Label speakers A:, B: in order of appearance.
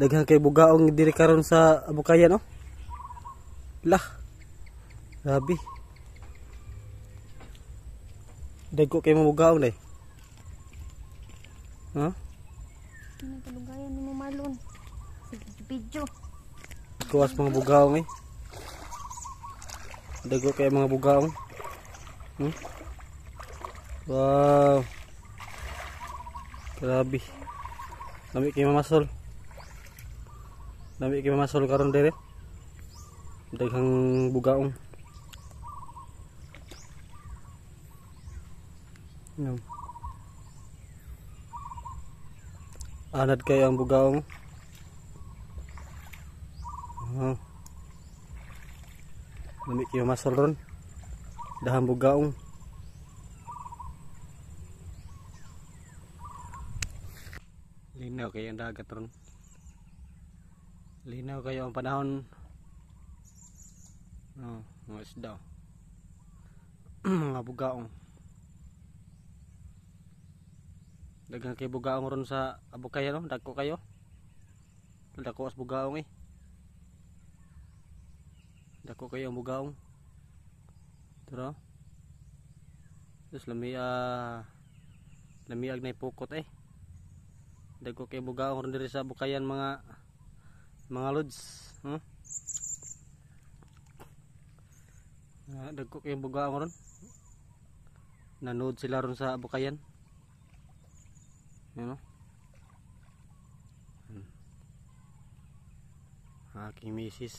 A: Daghan kay bugaong diri karon sa Abukayan, oh. Lah. Grabe. Dagko kay mga bugaong day. Ha?
B: Ano kalugayan ni mo, Marlon? Sige, video.
A: Kuwas mga bugaong eh. Dagko kay mga bugaong. Wow. Grabe. Lami kay mamasol. Lami kay mamasol karon dire. Daghang bugaong. No. Anad kayo ang bugaong. Oh. Lami kayo masol ron. Dahang bugaong. Linaw kayo ang dagat ron. Linaw kayo ang panahon. Oh, mga isda. Mga bugaong. Daghang kay bugaong ron sa Abukayan, no? Dagko kayo. Dako as bugaong eh. Dako kayo ang bugaong. Tara. Terus lami lamiag na ipukot eh. Dagko kay bugaong ron diri sa Abukayan, mga lods. Huh? Dagko kay bugaong ron. Nanood sila ron sa Abukayan. Ano? Aking misis.